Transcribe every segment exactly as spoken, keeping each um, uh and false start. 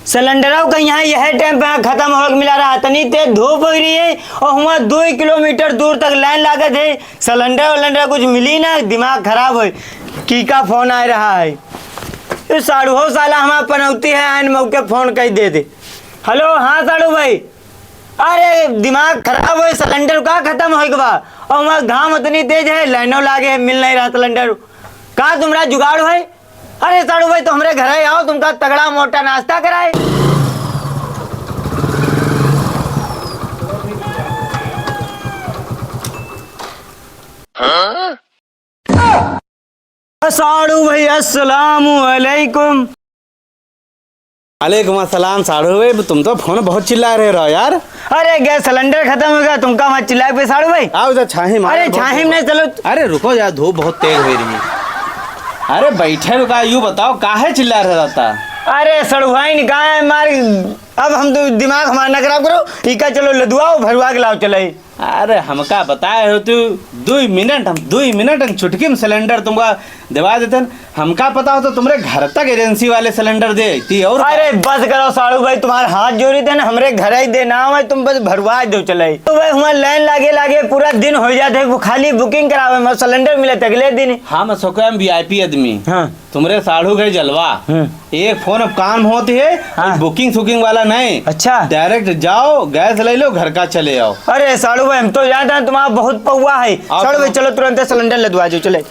सिलेंडरौ कहियाँ यह टाइम पे खतम होइक मिला रहा, तनी तेज धूप होइ रही है और हुआँ दुइ किलोमीटर दूर तक लाइन लागत है। सिलेंडर वलेंडर कुछ मिली ना, दिमाग खराब होइ। की का फोन आइ रहा है? ये साढ़ू हो साला हमार पनौती है, आइन मौके फोन कइ देते। हेलो, हाँ साढ़ू भाई, अरे दिमाग खराब होइ, सिलेंडर का खतम होइक बा और हुआँ घाम उतनी तेज है, लाइनो लागे है, मिल नहीं रहा सिलेंडर। का तुमरा जुगाड़ है? अरे साढ़ू भाई, तो हमरे घरे आओ, तुमका तगड़ा मोटा नाश्ता कराए। साढ़ू भाई, अस्सलामु अलैकुम। वालेकुम अस्सलाम साढ़ू भाई, तुम तो फोन बहुत चिल्ला रहे रहो यार। अरे गैस सिलेंडर खतम होइ गवा, तुमका हुआँ चिल्लाए पे साढ़ू भाई। आओ इधर छाही में, अरे बहुत छाही में धूप। नहीं, चलो। अरे रुको यार, धूप बहुत तेज होइ रही है। अरे बैठे रुका, यू बताओ काहे चिल्ला रहे रहता? अरे सड़ुआइन का है मार, अब हम तो दिमाग हमार ना खराब करो, इका चलो लदुआओ, भरवा के लाओ चले। अरे हमका बताए हो तू, दुइ मिनट, हम दुइ मिनट, हम चुटकी में सिलेंडर तुमका देवा देते हैं। हमका पता हो तो तुमरे घर तक एजेंसी वाले सिलेंडर दे ती और का? अरे बस करो साढ़ू भाई, तुम्हार हाथ जोड़ी थे ना, हमरे घर ही देना है, तुम बस भरवा दो चले। तो भाई हमार लाइन लागे लागे पूरा दिन होइ जात है, वो खाली बुकिंग करावे में, सिलेंडर मिले अगले दिन। हम सोके हम वीआईपी आदमी। हाँ। तुमरे साढ़ू के जलवा। हम्म। एक फोन अब काम होती है, हाँ। बुकिंग सुकिंग वाला नहीं। अच्छा। डायरेक्ट जाओ, गैस ले लो, घर का चले आओ। अरे साढ़ू भाई, हम तो जानते हैं तुम्हारा बहुत पौवा है। आओ साढ़ू भाई, चलो। चलो तुरंत सिलेंडर लदवा जो चले।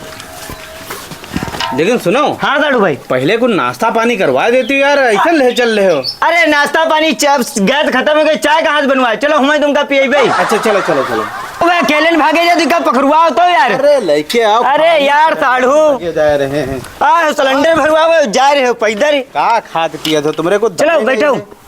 लेकिन सुनो। हाँ साढ़ू भाई। पहले कुछ नाश्ता पानी करवा देती यार, ऐसे ले चल रहे हो। अरे नाश्ता पानी, चाय, गैस खतम होइ गए, चाय कहाँ से बनवाए? चलो, हम तुमका पियेबे। अच्छा, चलो, चलो, चलो। अबे अकेले न भागे जा, तुमका पकड़ुआ हो तो यार। अरे लेके आओ, अरे खाना यार, खाने साढ़ू। भागे जा रहे हैं। आ, सिलेंडर भरवावे जा रहे हो पैदल। का खात पियत हो, तुमरे को चलो, दम नहीं बैठो। है।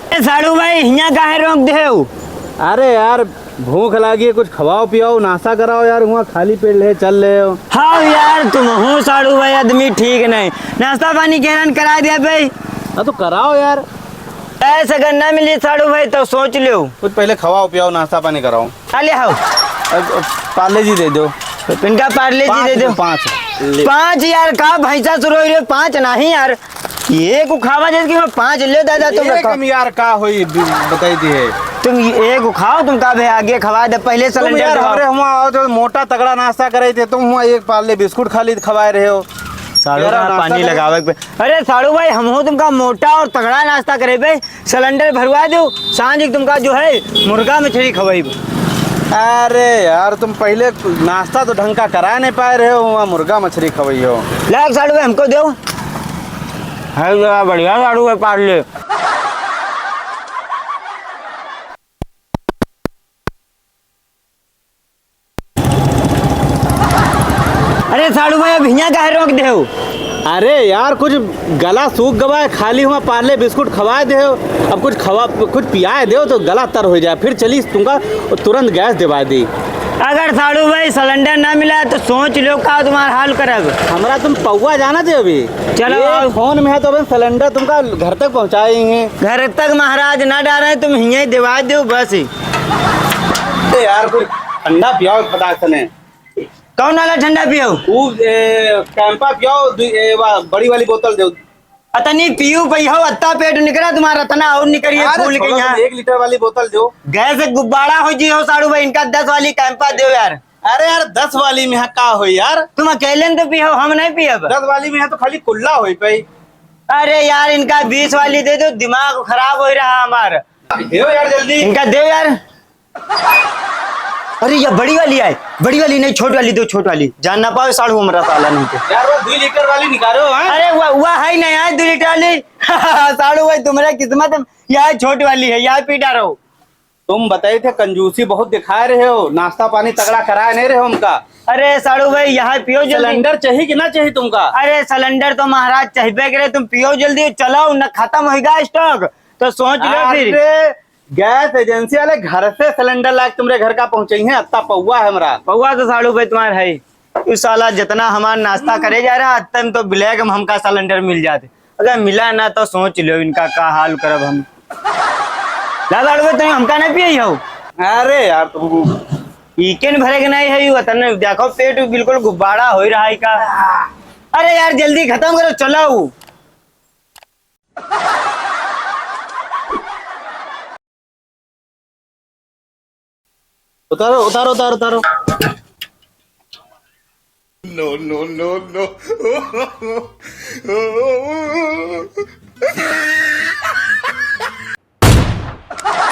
ए, साढ़ू भाई, हियाँ काहे रोक देउ? अरे यार, भूख लागी है, कुछ खवाओ पियाओ, नाश्ता कराओ यार, हुआँ खाली पेट ले चल रहे हो। हाँ यार, तुमहू साढ़ू भाई आदमी ठीक नहीं। नाश्ता पानी केरन कराइ दिया भाई। हाँ तो कराओ यार। ऐसे अगर ना मिली साढ़ू भाई तो सोच लियो। कुछ पहले खवाओ पियाओ, नाश्ता पानी कराओ। आ ले आओ। अब, अब पार्ले जी दे दो। इनका पार्ले जी पाँच दे दो। दो, पाँच। ले। पाँच यार, का भैंसा शुरू हो रही है? पाँच नहीं यार, एक उखावा जैसे कि मैं पाँच ले दादा, तुम एक रखो। हम यार का होई, ब-, बताई दी है। तुम एक उखाओ, तुम का भे आगे खवा दे, पहले तुम सिलेंडर यार दबाओ। हमरे हुआँ आओ तो मोटा तगड़ा नाश्ता करे थे, तुम हुआँ एक पार्ले बिस्कुट खाली खवाए रहे हो। साढ़ू तेरा का नाश्ता पानी करे। लगावे के पे-, अरे साढ़ू भाई, हमहू तुमका मोटा और तगड़ा नाश्ता करेबे। सिलेंडर भरवा दो, सांझ के तुमका जो है मुर्गा मछली खवाइब। अरे यार, तुम पहले नाश्ता तो ढंग का करा नहीं पाए रहे हो, हुआँ मुर्गा मछली खवाइयो। लाओ साढ़ू भाई, हमको दो। है जरा बढ़िया साढ़ू भाई, पार्ले। अरे साढ़ू भाई, अब हियाँ काहे रोक देउ? अरे यार, कुछ गला सूख गवा है, खाली हुआँ पार्ले बिस्कुट खवाए देउ, अब कुछ खवा, कुछ पियाए देउ तो गला तर हो जाए, फिर चली तुमका तुरंत गैस देवा दी। अगर साढ़ू भाई सिलेंडर ना मिला तो सोच लो का तुम्हार हाल करब। हमरा तुम पौवा जाना थे अभी। चलो ये आओ। फोन में है तो अभी सिलेंडर तुमका घर तक पहुँचाएंगे। घर तक महाराज ना डारे, तुम हियाँ देवा देउ बस। ए यार, कुछ ठंडा पियाओ फटाक से ने। कौन वाला ठंडा पियो? ऊ, ए, कैंपा पियाओ, दु-, ए, वा, बड़ी वाली बोतल दो। अतनी पियो पई हो, अत्ता पेट निकला तुम्हारा, अतना और निकलिए, अरे फूल के छोड़ो, यहाँ। तुम एक लीटर वाली बोतल दो। गैस से गुब्बारा हो जी हो साढ़ू भाई, इनका दस वाली कैंपा दो यार। अरे यार, दस वाली में का हो यार? तुम अकेले न तो पियो, हम नहीं पियब। दस वाली में है तो खाली कुल्ला होई पई। अरे यार, इनका बीस वाली दे दो, दिमाग खराब हो रहा हमारा। दो यार जल्दी। इनका दो यार। अरे, या बड़ी वाली आए, बड़ी वाली नहीं, छोट वाली दो, छोट वाली। जान ना पावे साढ़ू हमरा साला नहीं तो। यार, वो दो लीटर वाली निकालो, हाँ? अरे, वो, वो है नहीं आए दो लीटर वाली। साढ़ू भाई, तुम्हारा किस्मत है, यह छोट वाली है, यह पी डारो। तुम बताए थे, कंजूसी बहुत दिखा रहे हो, नाश्ता पानी तगड़ा कराए नहीं रहे हो हमका। अरे, साढ़ू भाई, यहाँ पियो जल्दी। सिलेंडर चाहिए कि ना चाहिए तुमका? अरे, सिलेंडर तो महाराज चाहिए करे, तुम पियो जल्दी, चलो, न खत्म होइगा स्टॉक, तो सोच लो फिर। अरे, गैस एजेंसी वाले घर से सिलेंडर लाके तुमरे घर का पहुंचइहैं, अत्ता पौवा है हमरा। पौवा तो साढ़ू भाई तुम्हार है। तू साला जितना हमार नाश्ता करे जा रहा, अत्तन तो ब्लैक में हमका सिलेंडर मिल जाते। अगर मिला ना तो सोच लो इनका का हाल करब हम। ला साढ़ू भाई, तुम हमका नहीं पिए हो? अरे यार, तुम इकेन भरे के नहीं है, यू वतन देखो, पेट बिल्कुल गुब्बारा हो रहा है का। अरे यार, जल्दी खत्म करो, चलाओ। उतारो, उतारो, उतारो, उतारो। No, no, no, no।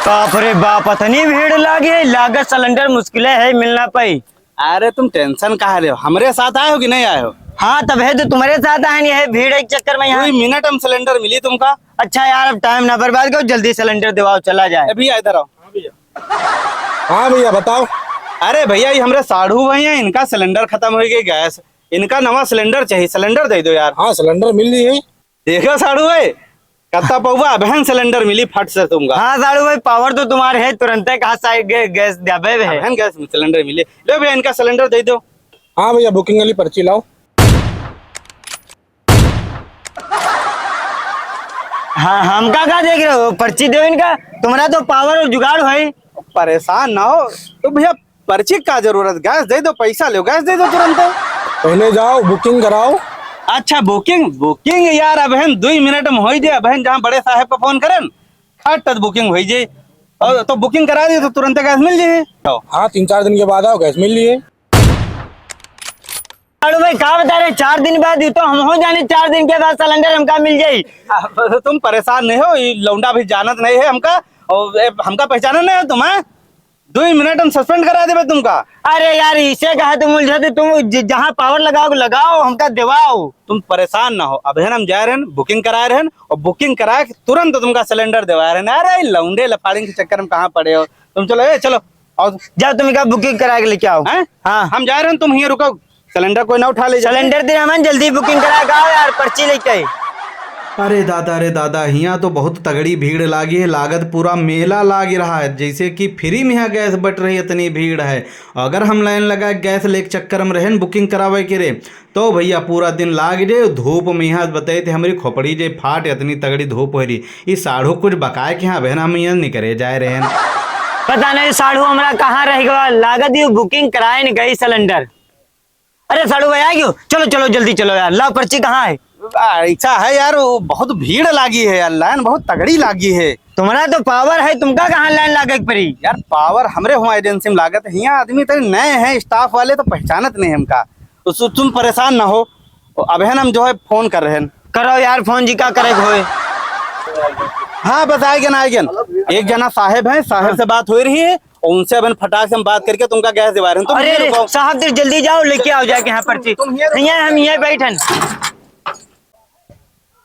बाप रे बाप, अतनी भीड़ लागी है, लागत सिलेंडर मुश्किले है मिलना पाई। अरे तुम टेंशन काहे ले हो? हमरे साथ आए हो कि नहीं आए हो? हाँ, तब है तो तुम्हारे साथ आए नहीं है, भीड़ एक चक्कर में यहाँ। दुई मिनट हम सिलेंडर मिली तुमका। अच्छा यार, अब टाइम ना बर्बाद करो, जल्दी सिलेंडर दिवाओ, चला जाए। ए भैया, इधर आओ। हाँ भैया, बताओ। अरे भैया, ये हमरे साढ़ू भाई हैं, इनका सिलेंडर खत्म हो गई, गैस, इनका नवा सिलेंडर चाहिए, सिलेंडर दे दो यार। हाँ, सिलेंडर मिल रही है। देखो साढ़ू भाई, कत्ता पौवा, अबहन सिलेंडर मिली फट से तुमका। हाँ साढ़ू भाई, पावर तो तुम्हारे है, तुरंते कहा सा-, गै-, गैस द्याबे है। अबहन गैस सिलेंडर मिली। लो भैया, इनका सिलेंडर दे दो। हाँ भैया, बुकिंग वाली पर्ची लाओ। हाँ, हमका का देख रहे हो? पर्ची दो इनका, तुम्हारा तो पावर और जुगाड़ है। परेशान ना हो, तो भैया पर्ची का जरूरत, गैस दे दो, पैसा लो, गैस दे दो तुरंत। पहले जाओ बुकिंग कराओ। अच्छा बुकिंग, बुकिंग यार, अबहन दुई मिनट में होई जे, अबहन जहाँ बड़े साहब का फोन करेन, खट तक बुकिंग होई जे। और तो बुकिंग करा दी तो तुरंत गैस मिल जाए। हाँ, तीन चार दिन के बाद आओ, गैस मिल लिए। अरे भाई, का बता रहे, चार दिन बाद? ये तो हम हो जाने, चार दिन के बाद सिलेंडर हमका मिल जाई। अब तुम परेशान नहीं हो, ये लौंडा भी जानत नहीं है हमका, और ए, हमका पहचाना नहीं है तुम्हें। दो ही मिनट हम सस्पेंड करा देबे तुमका। अरे यार, इसे कहा तुम उलझाते, तुम ज-, जहाँ पावर लगाओ, लगाओ, हमका दिवाओ। तुम परेशान ना हो, अबहन हम जा रहे हैं, बुकिंग करा रहे हैं, और बुकिंग करा के तुरंत तुमका सिलेंडर दिवा रहे हैं। अरे, लौंडे लफाड़िन के चक्कर में कहाँ पड़े हो तुम? चलो, ए, चलो, आओ। जाओ, तुम इनका बुकिंग करा के लेके आओ। हैं? हाँ। हम जा रहे हैं, तुम हियाँ रुको, सिलेंडर कोई ना उठा ले जाए। सिलेंडर दे हमन, जल्दी बुकिंग करा के आओ यार, पर्ची लेके। अरे दादा, अरे दादा, हियाँ तो बहुत तगड़ी भीड़ लागी है, लागत पूरा मेला लाग रहा है, जैसे कि फ्री में यहाँ गैस बट रही, इतनी भीड़ है। अगर हम लाइन लगा के गैस लेके चक्कर में रहेन बुकिंग करावे के रे, तो भैया पूरा दिन लाग जाए धूप में। यहाँ बताए थे हमारी खोपड़ी जे फाट, इतनी तगड़ी धूप हो रही। ई साढ़ू कुछ बकाए के यहाँ बहन हम यहाँ निकरे जाए रहे हैं। पता नहीं साढ़ू हमरा कहाँ रह गवा, लागत यू बुकिंग कराए न गई सिलेंडर। अरे साढ़ू भाई आ गयो, चलो चलो जल्दी चलो यार, लाओ पर्ची कहाँ है? आ, ऐसा है यार, वो बहुत भीड़ लागी है यार, लाइन बहुत तगड़ी लागी है। तुम्हारा तो पावर है, तुमका कहाँ लाइन लागे के पड़ी? यार पावर हमरे हुआ एजेंसी में लागत है, यहाँ आदमी इतने नए हैं, स्टाफ वाले तो पहचानत नहीं हमका। तो सु-, तुम परेशान ना हो, अबहन हम जो है फोन कर रहे हैं। करो यार फोन जी, का करे के होए? हाँ बस आएगन, आएगन। एक जना साहेब हैं, साहेब से बात हो रही है, और उनसे अबहन फटाक से हम बात करके तुमका गैस दिवा रहे हैं। तुम अरे, यहीं अरे, रुको। साहब, फिर जल्दी जाओ, लेके आओ जाके यहाँ पर्ची। तुम यहीं रुको। यहाँ हम यहीं बैठन।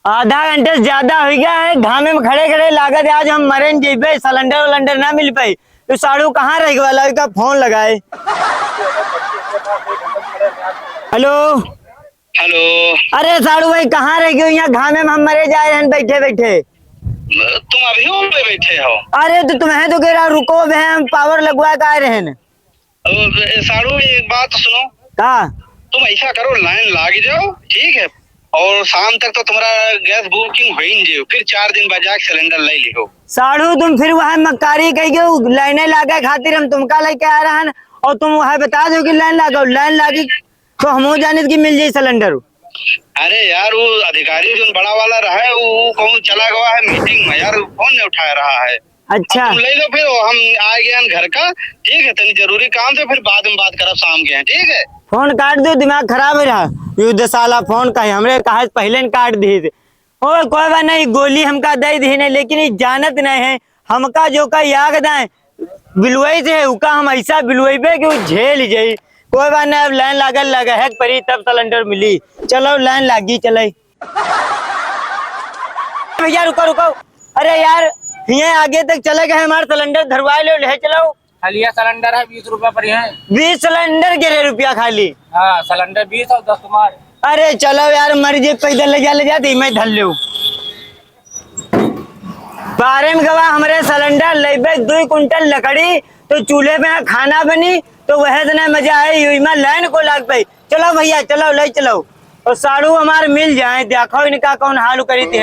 आधा घंटे से ज्यादा हो गया है, घामे में खड़े खड़े लागत है, आज हम मरे न जइबे, सिलेंडर उलेंडर ना मिल पाई। तो साढ़ू कहाँ रह गया, लड़का फोन लगाए। हेलो। हेलो। अरे साढ़ू भाई, कहाँ रह गयो? यहाँ घामे में हम मरे जाए रहन बैठे बैठे। तुम अभी पे बैठे हो? अरे तो तुम्हें तो कह रहा रुको, बे हम पावर लगवा के आए रहन। अब, ए, साढ़ू, एक बात सुनो। का? तुम ऐसा करो, लाइन लाग जाओ, ठीक है, और शाम तक तो तुम्हारा गैस बुकिंग हो ही जाओ, फिर चार दिन बाद जाके सिलेंडर ले लियो। साढ़ू, तुम फिर वह मक्कारी कह के लाइने लागे खातिर हम तुमका लेके आ रहा है, और तुम वह बता दो कि लाइन लागो, लाइन लागी तो हमहू जानित कि मिल जाई सिलेंडर। अरे यार, वो अधिकारी जो बड़ा वाला रहा है, वो, वो कहूँ चला गया है मीटिंग में यार, फोन नहीं उठा रहा है। अच्छा। अब तुम ले लो फिर, हम आ गए हैं घर का, ठीक है, तनी जरूरी काम से, फिर बाद में बात करब शाम के हैं, ठीक है? फोन काट दो, दिमाग खराब हो रहा। युद्ध साला फोन का है, हमरे कहा पहले न काट दी। ओ, कोई बात नहीं, गोली हमका दे दी नहीं, लेकिन ये जानत नहीं है, हमका जो का याद आए, बिलवाई से है, उका हम ऐसा बिलवाइबे कि वो झेल जाई। कोई बात नहीं, अब लाइन लागल लगा है परी, तब सिलेंडर मिली। चलो, लाइन लागी, चले। भैया, रुको, रुको। अरे यार, हियाँ आगे तक चले गए, हमार सिलेंडर धरवाए लो, ले चलो। खालिया सिलेंडर है, बीस रुपया पड़ी है। बीस सिलेंडर के रे रुपया खाली? हाँ, सिलेंडर बीस और दस तुम्हारे। अरे चलो यार, मर जे पैदल ले जा, ले जा, दे मैं धर लो। बारे में गवा हमरे सिलेंडर लेबे दुई कुंटल लकड़ी, तो चूल्हे पे यहाँ खाना बनी, तो वह दिन मजा आई, युई में लाइन को लाग पाई। चलो भैया, चलो, ले चलो। और साड़ू हमार मिल जाए, देखो इनका कौन हाल करी थी।